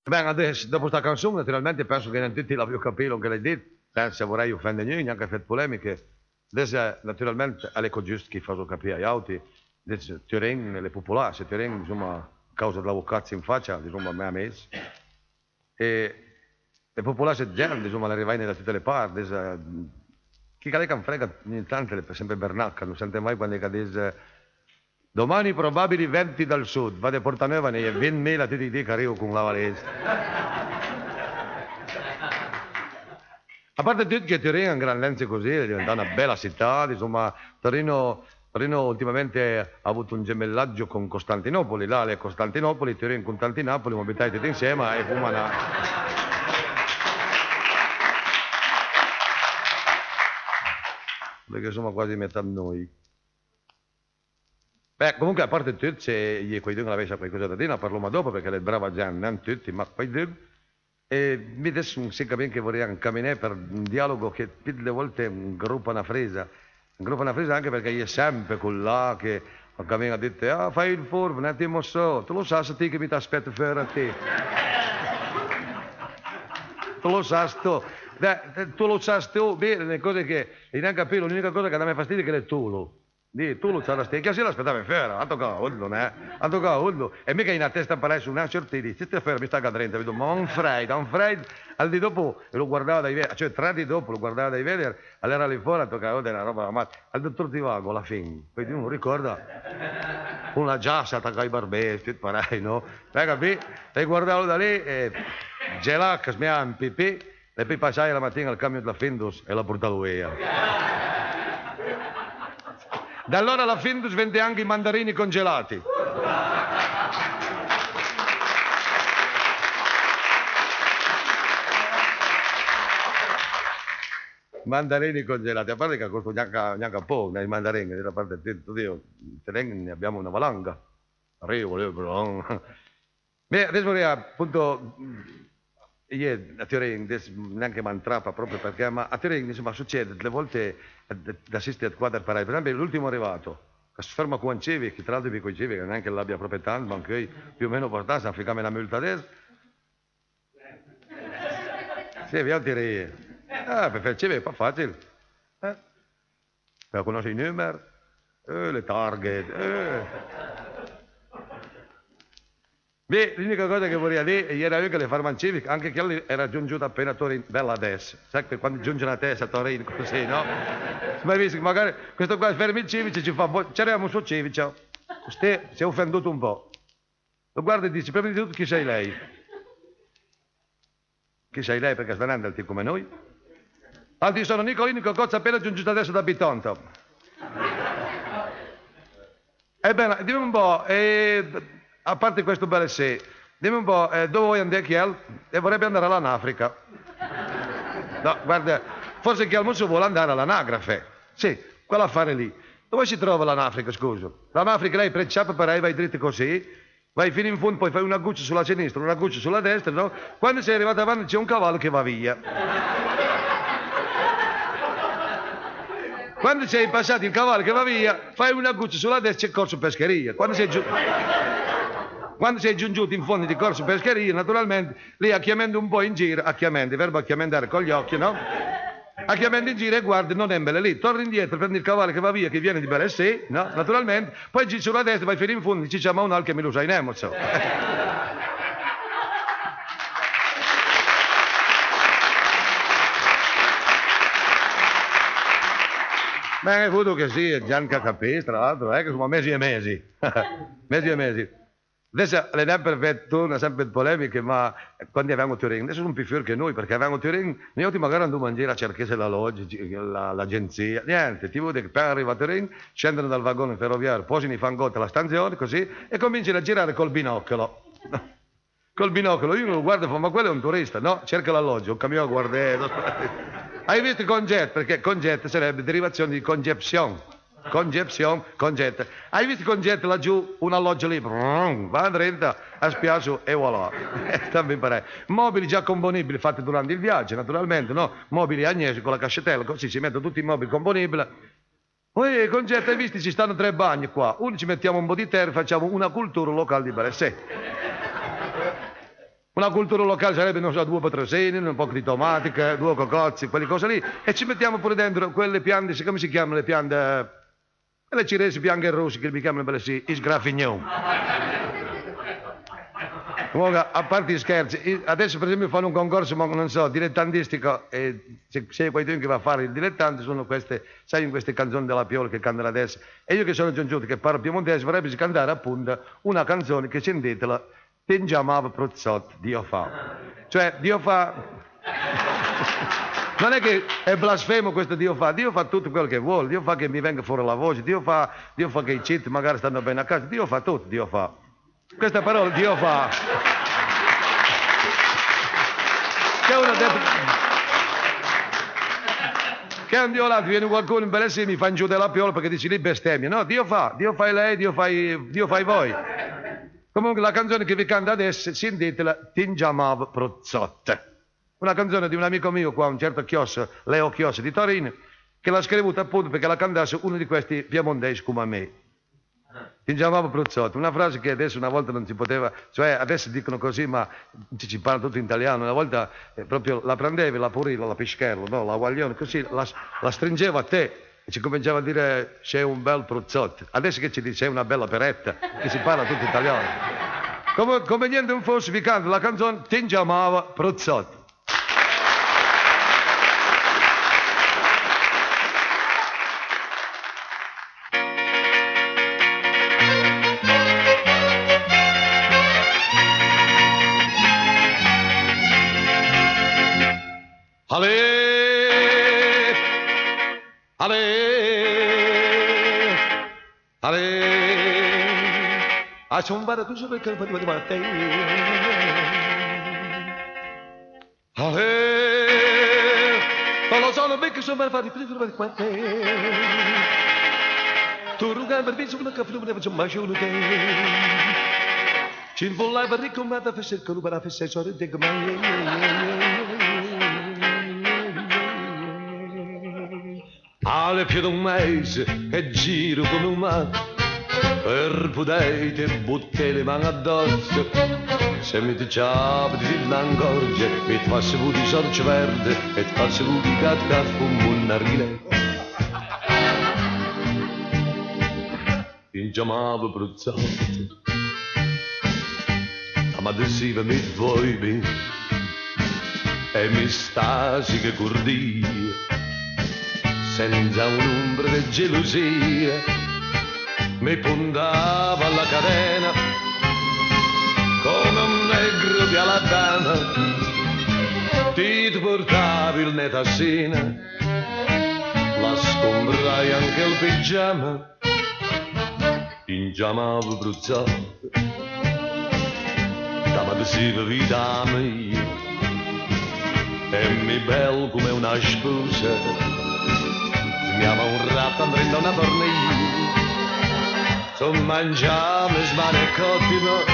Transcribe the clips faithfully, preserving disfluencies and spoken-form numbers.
Ben, adess, dòp sta canson, naturalment, penso che nen tuti l'abio capì lòn che l'hai dit, sensa vorèj ofend gnun, gnanca fé ëd polemiche. Adess, naturalment, a l'é co giust ch'i faso capì ai àutri, adess, Turin a l'é popolà, se Turin, disoma, a causa ëd l'avocà s'infacia, disoma, a mé amis. E, e popolà se gent, disoma, a l'é rivàit da tute le part, adess, chi ch'a l'é ch'am frega ogni tant, a l'é sempre Bernat, ch'a no sente mai quandi ch'a dis, Domani probabili venti dal sud, vade a Portaneuva, a-i é vintmila tuti ij di ch'a rivo con la valesa. A parte tut che Turin a ën gran lence così, a l'é diventà na bela sità, disoma, Torino, Torino ultimamente ha avuto un gemellaggio con Costantinopoli, là a l'é Costantinopoli, Turin con tanti Napoli, ma butai tuti insema e foma na... Perché soma quasi metà ëd noi. Beh, comunque, a parte tut, se a-i é quaidun ch'a l'avessa quaicosa da di, na parloma dòp, perché a l'é ëd brava gent, nen tuti, ma quaidun. E mi adess no sai che bin che vorìa ancaminé për un dialogo che pì dle vòlte a ën gropa na frisa. A ën gropa na frisa anche perché a-i é sempe col là che a ën camin a dite: "Ah, fai ël furb, nen ti, mosso, ti lo sas ti che mi t'aspeto fòra ti." Ti lo sas ti. Beh, ti lo sas ti, beh, le cose che, e nen capilo, l'unica cosa ch'a da me fastidi a l'é ël tolo. Dì, tolo, ciò, l'as ti, che sì, l'aspetave fòra, a toca a ulo, né? A toca a ulo. E mi ch'a-i na testa parèj, son nen sortidi, se sté fòra, mi staga drenta, vedo, ma un frèid, un frèid. Al dì dòp, e lo guardava dai veder, cioè, tre dì dòp, lo guardava dai veder, a l'era lì fòra, a toca a ulo, na roba da mat. Al dottor Zivago, a la fin, pòi ti no lo ricòrda, con la giassa, tacà ai barbé, tut parèj, no? T'has capì? E guardalo da lì, e gelà, ch'a smijava un pipì, e pì pasaje la matin-a al camion dla Findus e l'ha portalo via. Da allora la Findus vende anche i mandarini congelati. Mandarini congelati, a parte ch'a costo gnanca, gnanca pòch, né, i mandarin, da parte tut, Dio, ne abbiamo una valanga. Arrivo, lì, però. Beh, adess vorìa, appunto, jé a Turin, adess nen che m'antrapa pròpi përchè, ma a Turin, insoma, a suced dle vòlte ëd, ëd assisté a ëd quader parèj. Për esempi, l'ultimo arrivato, ch'as fërma co un civic, che tra l'altro mi coi civic nen che l'abia pròpi tant, ma anch'eui più o meno portà, s'han ficame na multa adess. Sì, via a Turin. Eh, për fé ël civic a l'é pa facil. Eh. Për cognoss ij numer, eh, le targhe, eh. Beh, l'unica còsa che vorìa dì, a-i era un ch'a l'é fërmà an civic, anche chel a l'era giungiut apena a Torin, bela adess. Sas che quandi giunge na testa a Torin così, no? Mai vist, magari, questo qua fermi il civic e ci fa, "Boh, ci arriviamo sul civic, ciao." Sté, si è ofendut un po'. Lo guarda e dise: "Prima di tutto, chi sei lei?" "Chi sei lei?" Përchè a sta nen dël team come noi. "Altri sono Nicolini, Cocozza, appena giungiuto adesso da Bitonto." "Ebbene, dimmi un po', eh, a parte questo bel essere, dimmi un po', eh, dove vuoi andare, chi è?" "Eh, vorrebbe andare all'Anafrica." "No, guarda, forse chi al muso vuole andare all'anagrafe." "Sì, quell'affare lì. Dove si trova l'Anafrica, scusa?" "L'Anafrica, lei prende ciapa per lei, vai dritti così, vai fino in fondo, poi fai una goccia sulla sinistra, una goccia sulla destra, no? Quando sei arrivato avanti c'è un cavallo che va via. Quando sei passato il cavallo che va via, fai una goccia sulla destra, c'è Corso Pescheria. Quando sei giu-, quando sei giungiuto in fondo di Corso Pescheria, naturalmente, lì acchiamendo un po' in giro, acchiamendo, il verbo acchiamendare con gli occhi, no? Acchiamendo in giro e guardi, non è Mbelelì. Torni indietro, prendi il cavallo che va via, che viene di Belessé, no? Naturalmente, poi giri sulla destra, vai fino in fondo, ci chiama un altro che mi lo sai, Nemozzo." Ben, e foto che sì, Gian ch'a capìs, tra l'altro, eh, che soma mesi e mesi. Mesi e mesi. Adess a l'é nen për fé torna sempe ëd polemiche, ma quandi a ven-o a Turin, adess a son pì furb che noi, përchè a ven-o a Turin, noi àutri magara andoma an gir a cerchesse l'aloggi, la, l'agenzia, niente, ti vëdde che apena ariva a Turin, scendeno dal vagone ferroviario, posino i fangòt a la stanzione, così, e cominciano a girare col binocolo. Col binocolo, uno lo guarda e fa: "Ma quello è un turista, no? Cerca l'alloggio, un camion a guardare." Hai visto Conget? Perché Conget sarebbe derivazione di conception. Conception, Conget. Hai visto Conget laggiù? Un alloggio lì, brum, va drenta, a spiasso e voilà. Sta ben parèj. Mobili già componibili fatti durante il viaggio, naturalmente, no? Mobili agnesi con la cascetella, così si mettono tutti i mobili componibili. Uè, Conget, hai visto, ci stanno tre bagni qua. Uno ci mettiamo un po' di terra, facciamo una cultura locale di Belessé. Una cultura locale sarebbe, non so, due petrosini, un poco di tomatiche, due cocozzi, quelle cose lì, e ci mettiamo pure dentro quelle piante, siccome si chiamano le piante, le cirese bianche e rosse, che mi chiamano belle sì, i sgraffignon. Comunque, a parte gli scherzi, i- adesso per esempio fanno un concorso, ma non so, dilettantistico, e se, se c'è qualcuno che va a fare il dilettante, sono queste, sai, in queste canzoni della Piola che cantano adesso. E io che sono giungiuto, che parlo piemontese, vorrei cantare appunto una canzone che si intitola Ti 'ngiamava Prozzot, Dio fa. Cioè, Dio fa. Non è che è blasfemo questo Dio fa, Dio fa tutto quello che vuole, Dio fa che mi venga fuori la voce, Dio fa, Dio fa che i citi magari stanno bene a casa, Dio fa tutto, Dio fa. Questa parola, Dio fa. Che uno ha detto, che un Dio là viene qualcuno in Belessì mi fa giù della piola perché dice lì bestemmia. No, Dio fa, Dio fai lei, Dio fai, Dio fai voi. Comunque la canzone che vi canto adesso si intitola Ti 'ngiamava Prozzot. Una canzone di un amico mio qua, un certo Chios, Leo Chios di Torino, che l'ha scrivuta appunto perché la cantasse uno di questi piemontesi come me. Ti 'ngiamava Prozzot, una frase che adesso, una volta non si poteva, cioè adesso dicono così, ma ci, ci parla tutto in italiano, una volta eh, proprio la prendevi, la Purilla, la Pischerlo, no? La Guaglione, così la, la stringeva a te e ci cominciava a dire sei un bel Prozzot. Adesso che ci dice sei una bella peretta, che si parla tutto italiano. Come, come niente non fosse, vi canto la canzone Ti 'ngiamava Prozzot. Alè! Alè! Alè! A son vara cusì perché non facevo di parte. Alè! Ma lo sono perché sono per fare più di quante. Tu rugai per vincere una caffè, non ne faccio mai uno che. Ci voleva ricomandare per cercare per la festa, sono detto mai. Al è più d'un mese che giro come un matto per pudè te butté le man addosso. Se mi te ciapo ti n'angorge, mi te fasse vu di sorge verde e te fasse vu di cat cat con munnarile. Ti 'ngiamava Bruzzot, ma adessiva mi voi ben e mi stasi che curdì, senza un'ombra di gelosia, mi puntava la catena come un negro di Alabama, ti te portavi il netassina, la scombrai anche il pigiama. Ti 'ngiamava Bruzzot, ma adessiva vita mia, e mi bel come una spusa, mi ama un ratto andrendo una corniglia, tu mangiami smane e cottimo,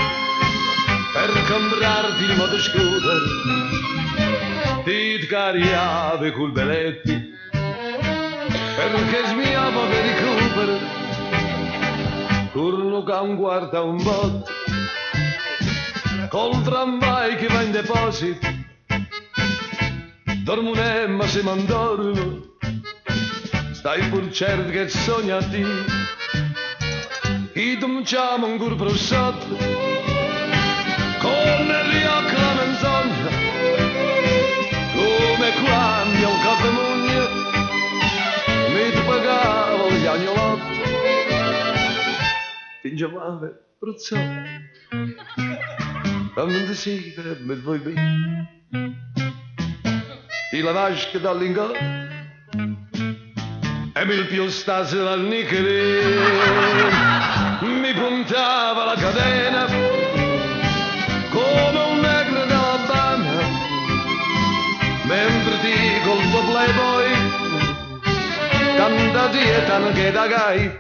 per comprarti il motoscooter, ti te cariavi col beletti, perché smiavo che ricupero corno che un quarto a un botto, col tramvai che va in deposito, dormo ma se m'andormo, stai pur certo che sogno a ti. Chi tu mi chiami un curpo sotto, come riacca la menzogna, come quando un capo mugno mi ti pagavo gli agnolotti. Ti chiamavo Bruzzò, quando ti si che mi vuoi bene. Ti la vasca da lingò e mi il più stase dal nichelin mi puntava la catena come un negro della banda, mentre ti col tuo playboy cantati e tanche da gai.